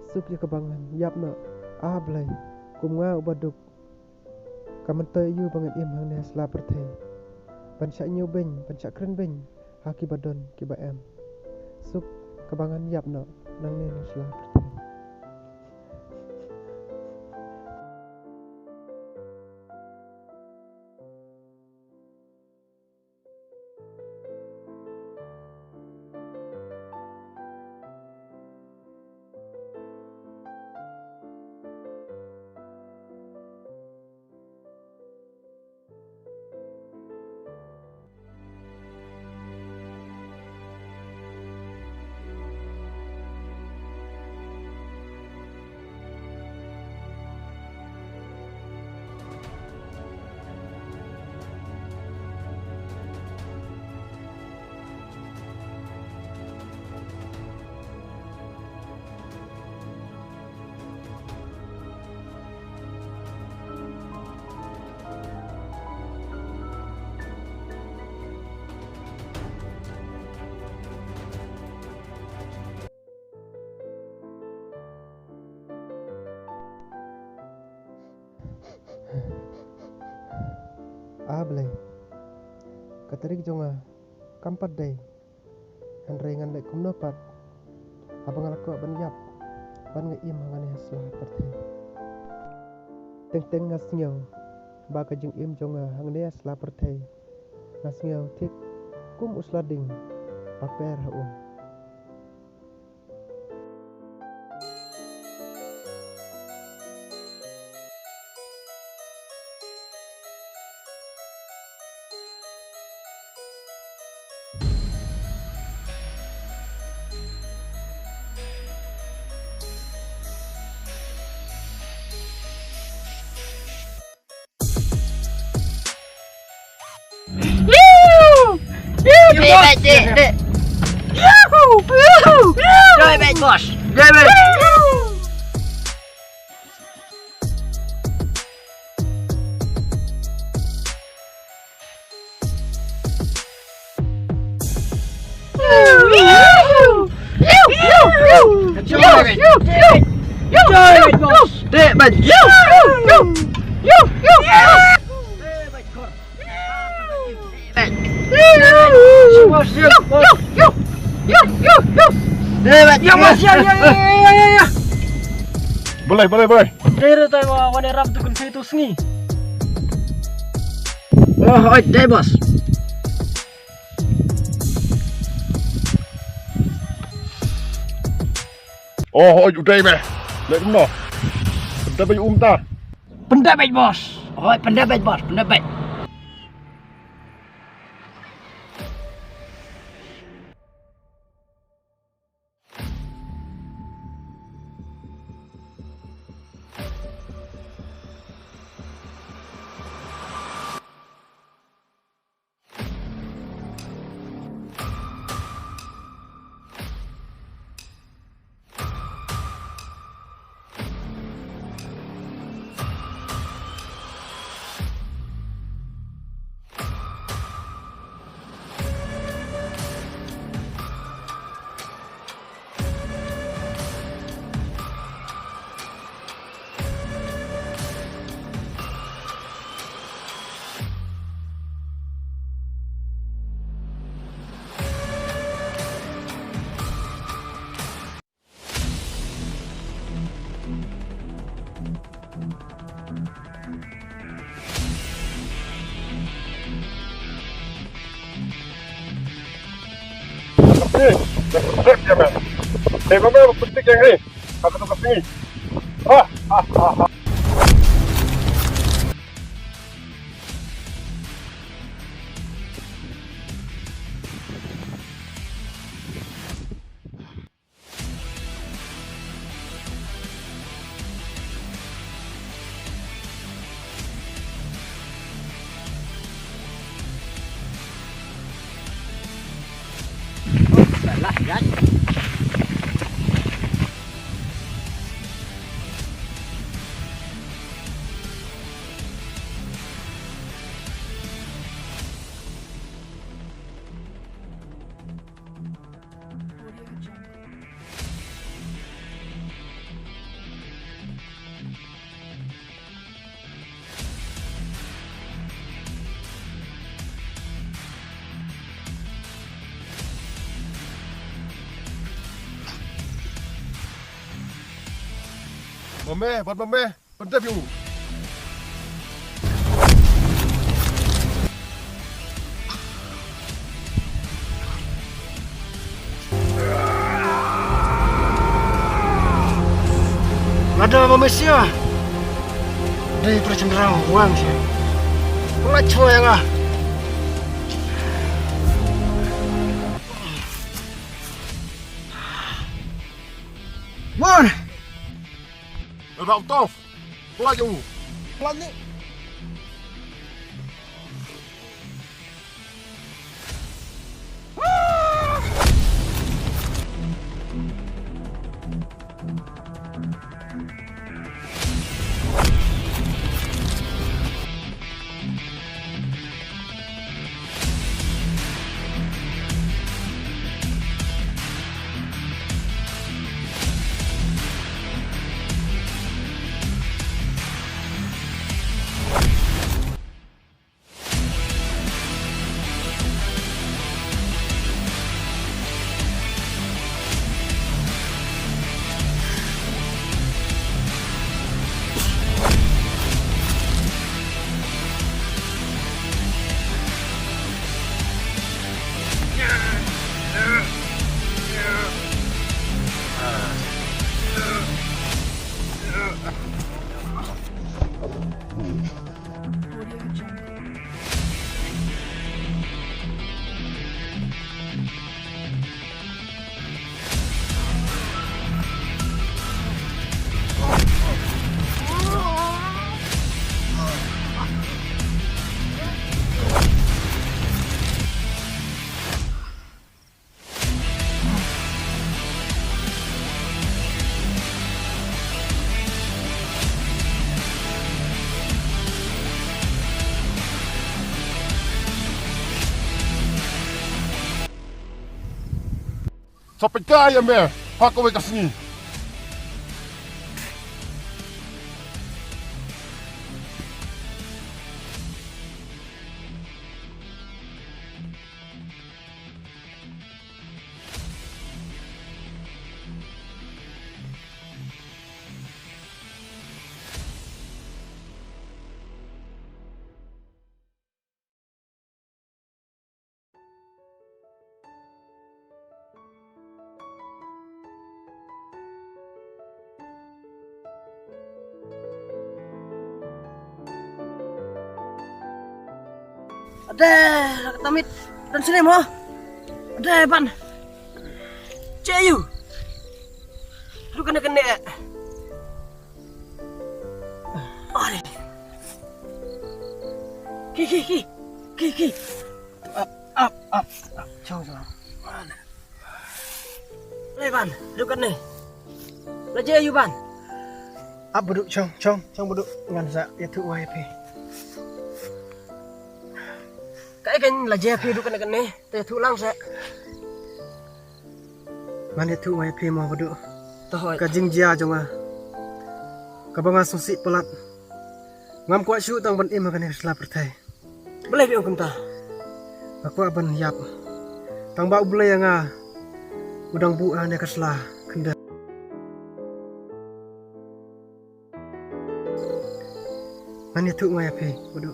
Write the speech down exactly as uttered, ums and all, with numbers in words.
Suk ïa kaba ngan ïap noh, ah Blei, kum nga uba duk. Ka myntoi aïu ba ngan im hangne ha sla pyrthei, ban shah ñiewbeiñ, ban shah krenbeiñ ha kiba don kiba em. Suk kaba ngan ïap noh nangne na sla pyrthei. Ah Blei, ka tarik jong nga kam pat dei. Hynrei ngan leh kumno pat, haba nga la kwah ban ïap, ban nga im hangne ha sla pyrthei. Teng teng nga sngew ba ka jingim jong nga hangne ha sla pyrthei, nga sngew thik kum u sla ding ba per ha um. Balei, balei, balei. Dei re tai wa wan ïarap tu kan kai tu sngi. Oh, oi, dei boss. Oh, oi, u dei me. Leh kumno? Pyndep beit um ta. Pyndep beit boss. Oi, pyndep beit boss, pyndep beit. Mame, bad mame, pyndep ïa u. Lada ba Mesia dei para chandra wang sha. Pula chwa ïa nga. Mon. Rau tof. Pula jauh. Pula ni. Sa pyrkhat ïa me ha kawei ka sngi. Ade, la ka tamit. Don sini mo. Ade, ban. Cheyu. Lu kane kane. Are. Ki, ki, ki. Ki, ki. Ap, ap, ap, ap. Chong, chong. Le ban, duk kat ne. La je yu ban. Ap, Badu, chong, chong, chong, Badu. Ngan sa ïathuh wai phi. Kaei kan la je phi duk kat ne, kat ne. Te ïathuh lang sa. Ngan ïathuh wai phi mo, Badu. To hoi. Ka jingjia jong nga. Kaba nga sngewsih palat. Ngam kwah shuh tang ban im ha kane ka sla pyrthei. Balei phi ong kumta? Nga kwah ban ïap. Tang ba U Blei ïa nga u dang buh ha kane ka sla khyndew. Ngan ïathuh nga ïa phi, Badu.